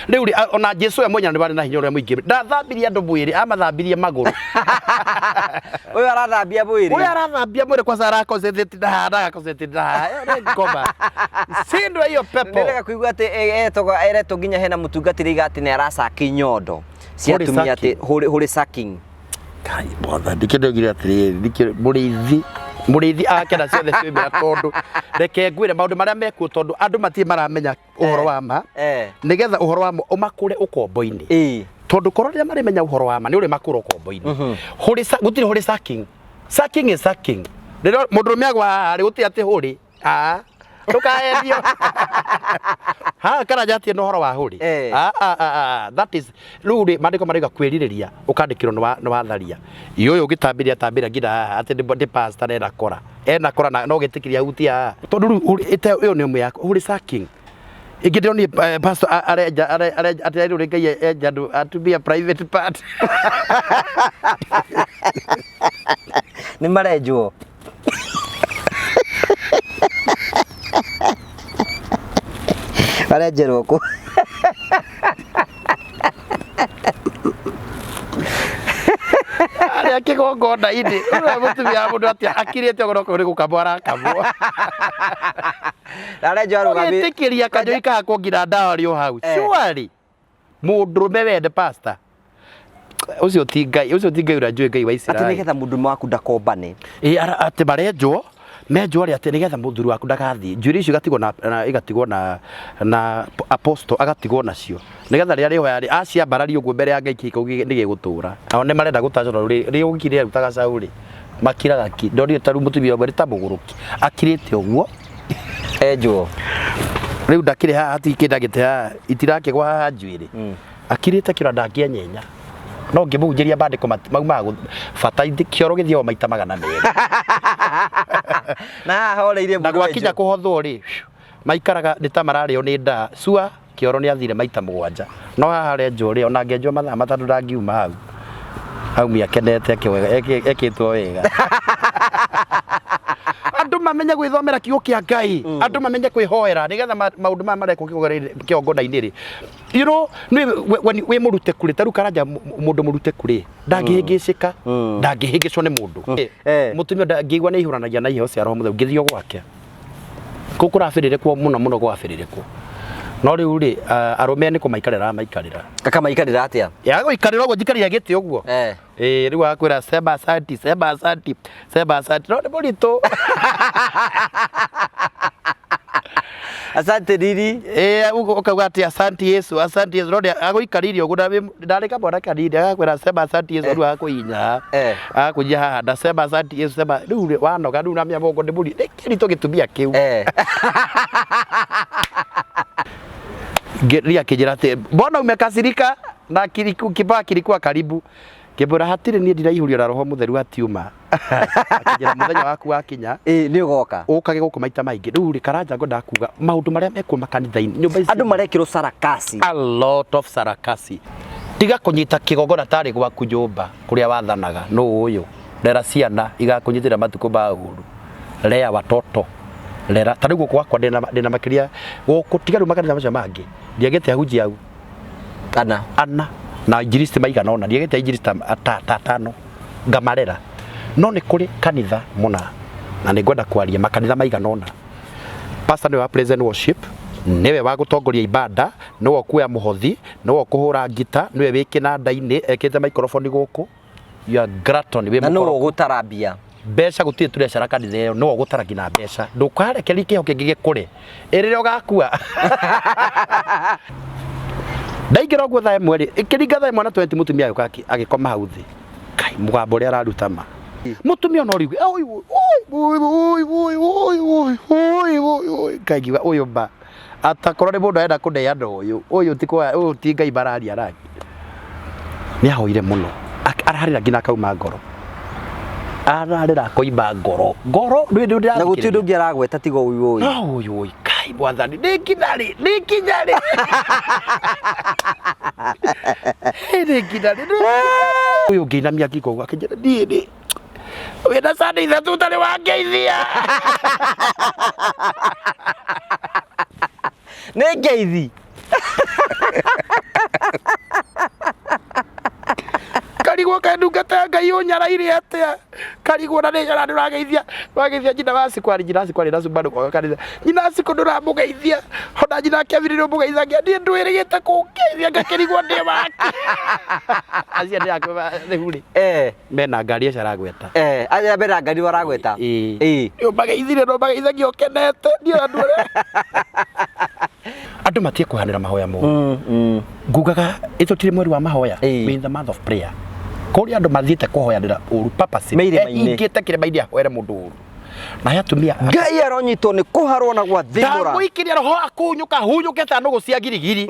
Rĩu rĩ, ona Jesu we mwenyewe nĩ warĩ na hinya ũrĩa mũingĩ. Ndathambirie andũ mwĩrĩ, amathambirie magũrũ. Ũyũ arathambia mwĩrĩ. Ũyũ arathambia mwĩrĩ kwanza araconcentrate na haha, agaconcentrate na haha. Ĩyo nĩ ngoma. Shindwa hiyo pepo. Nĩrega kũigua atĩ etagwo eretwo nginya hena mũtungatĩri iga atĩ nĩ aracaki nyondo cia Holy atumia atĩ sucking. holy sucking. Kai mwathani nĩkĩo ndĩoigire atĩrĩrĩ nĩkĩo mũrĩithi mũrĩithi akena ciothe ciumĩra tondũ reke ngwĩre maũndũ marĩa mekuo tondũ andũ matirĩ maramenya ũhoro wa ma nĩgetha ũhoro wa ma ũmakũre ũkombo-inĩ tondũ korwo rĩrĩa marĩmenya ũhoro wa ma nĩ ũrĩmakũra ũkombo-inĩ. Holy gũtirĩ holy sucking. Sucking is sucking. Rĩrĩa mũndũrũme agwa haha rĩ gũtirĩ atĩ holy. Ah, ndũkaendio haha karanja hatirĩ na ũhoro wa holy. Ah, ah, ah, ah, that is rĩu rĩ maandĩko marauga kwĩrirĩria ũkandĩkĩrwo nĩ watharia. Ũyũ ũngĩtambĩria tambĩria nginya haha atĩ nĩ pastor na ena kora. Ena kora na no gĩtĩkĩria ahutie haha. Tondũ rĩu ĩyo nĩ ĩmwe ya holy sucking. Ĩngĩ ndĩronire pastor arenja arenja atĩ rĩu Ngai enja andũ atumia private part. Nĩ marenjwo. Marenjerwo kũ? Arĩa kĩgongona-inĩ ũrĩa mũtumia wa mũndũ atĩa akirĩte ũguo no nĩ gũkamwo arakamwo. Arenjwo arũgamĩte. Ũgĩtĩkĩria kanyũi kahakwo nginya ndawa rĩ o hau. Surely mũndũrũme wende pastor ũcio ti Ngai, ũcio ti Ngai ũrĩa njũĩ Ngai wa Atĩ Isiraeli. nĩgetha mũndũrũme waku ndakombane. Ĩ atĩ marenjwo menjwo rĩ atĩ nĩgetha mũthuri waku ndagathiĩ njuĩrĩ icio igatigwo na, na igatigwo na na apostle agatigwo nacio nĩgetha rĩrĩa rĩhoya rĩ aciambararia ũguo mbere ya Ngai kĩhiko nĩ gĩgũtũra. Nao nĩ marenda gũtacũra rĩ rĩ ũgĩkire rutaga caũ rĩ makiraga ki ndonire ta rĩu mũtumia ũmwe nĩ ta mũgũrũki akirĩte ũguo Enjwo. Rĩu ndakĩrĩ haha hatirĩ kĩndũ agĩte haha itirakĩgwa haha njuĩrĩ akirĩte kĩro ndangĩenyenya no ngĩmũhunjĩria mandĩko maumaga bata kĩoro gĩthiaga maita 200. Na haha horeirie na mũndũ gwakinya enjwo. kũhothwo rĩ maikaraga nĩ ta mararĩo nĩ ndaa cua kĩoro nĩ athire maita 7 no haha arenjwo rĩ ona angĩenjwo mathaa 3 ndangiuma hau aumia akenete ekĩtwo wega. Andũ mamenye gwĩthomera kiugo kĩa Ngai, andũ mamenye kwĩhoera nĩgetha maũndũ maya marekwo kĩgongona-inĩ rĩ you know nĩ wĩ mũrute kũrĩ ta rĩu Karanja mũndũ mũrute kũrĩ ndangĩhĩngĩcĩka ndangĩhĩngĩcwo nĩ mũndũ. Mũtumia ndangĩigua nĩ aihũranagia na iheo cia Roho Mũtheru ngĩthiĩ o gwake kũu kũrabĩrĩrĩkwo mũno mũno gwabĩrĩrĩkwo no rĩu rĩ arũme nĩ kũmaikarĩra aramaikarĩra. Akamaikarĩra atĩa? Ya gũikarĩra ũguo njikarĩra gĩtĩ ũguo. Ĩĩ rĩu agakwĩra sema asanti sema asanti sema asanti no nĩ mũritũ. Asante riri. Ĩĩ ũguo ũkauga atĩ asanti Yesu asanti Yesu no agũikarĩire ũguo ndarĩ kamwana kanini agakwĩra sema asanti Yesu rĩu agakũhihinya haha. Agakũhihinya haha na sema asanti Yesu sema rĩu rĩ wanoga rĩu namenya mũgongo nĩ mũritũ nĩ kĩritũ gĩtumia kĩu. Ria akĩnjĩra atĩ mbona umekasirika na kibaa kilikuwa karibu ngĩmwĩra hatirĩ niĩ ndiraihũrio na Roho Mũtheru hatiuma. Akĩnjĩra mũthenya waku wakinya Ĩĩ nĩ ũgoka. Ũkage gũkũ maita maingĩ. Rĩu rĩ Karanja ngwendaga kuga maũndũ marĩa mekuo makanitha-inĩ nyũmba ici Andũ marekĩrwo sarakasi. A lot of sarakasi. Tiga kũnyita kĩgongona tarĩ gwaku nyũmba kũrĩa wathanaga nũ ũyũ. Rera ciana igakũnyitĩrĩra matukũ ma ũru. Lea watoto. Rera ta rĩu gũkũ gwakwa ndĩna makĩria gũkũ tiga rĩu makanitha macio mangĩ ndiagĩte ahunjia au. Ana. Ana na injilisti maigana ũna ndiagĩte injilisti ta atano ngamarera no nĩ kũrĩ kanitha mũna na nĩ ngwenda kwaria makanitha maigana ũna pastor nĩwe wa praise and worship nĩwe wa gũtongoria ibada nĩwe ũkuoya mũhothi nĩwe ũkũhũra ngita nĩwe wĩ kĩnanda-inĩ ekĩrĩte microphone gũkũ. You are glutton, wĩ Na nũ mũkoroku. ũgũtara mbia? Mbeca gũtirĩ tũrecara kanitha ĩyo nĩwe ũgũtara nginya mbeca ndũkarekererie kĩho kĩngĩ gĩkũre ĩ rĩrĩa ũgakua ndaingĩra ũguo thaa 1 rĩ ĩkĩringa thaa 1 na 20 mũtumia agĩũka agĩkoma hau thĩ kai mũgambo ũrĩa araruta ma mũtumia ona ũrĩu oi oi oi oi oi oi oi oi oi Ngai ngiuga ũyũ ma atakorwo nĩ mũndũ arenda kũneana ũyũ ũyũ ti kwa ũyũ ti Ngai mararia nake nĩ ahoire mũno ararĩra nginya akauma ngoro ararĩra akoima ngoro ngoro ndũĩ ndũ Na gũtirĩ ũndũ ũngĩ aragweta tiga ũyũ ũyũ. No ũyũ ũyũ kai mwathani nĩ nginya rĩ nĩ nginya rĩ nĩ nginya rĩ ũyũ ngĩinamia ngingo ũguo akĩnjĩra niĩ nĩ wĩna candi 3 ũtarĩ wangeithia. Nĩ ngeithi. Ngai ũnyaraire atĩa karigwo na nĩ nyona ndũrageithia ndũrageithia nyina wa Cikũ arĩ nyina Cikũ arĩ na cumba ndũkoga kanitha nyina Cikũ ndũramũgeithia ona nyina Kevin nĩũmũgeithagia niĩ ndwĩrĩgĩte kũngeithia ngakĩrigwo ndĩ wake acio nĩ akwa rĩu rĩ mena ngari ĩcio aragweta. Arĩa mena ngari waragweta. Ĩĩ. Ĩĩ. Ũmageithirie no mageithagia ũkenete niĩ andũ arĩa andũ matige kũhanĩra mahoya moru. Ngugaga ĩtũtirĩ mweri wa mahoya. Ĩĩ. We in the month of prayer kũrĩa andũ mathiĩte kũhoyanĩra ũru purposely. Me irĩma-inĩ. Ehingĩte kĩrĩma-inĩ ahoere mũndũ ũru na he atumia Ngai aronyitwo nĩ kũharwo na gwathimũra. Ndamũikĩria roho akunyũka hunyũke ta nũgũ cia girigiri.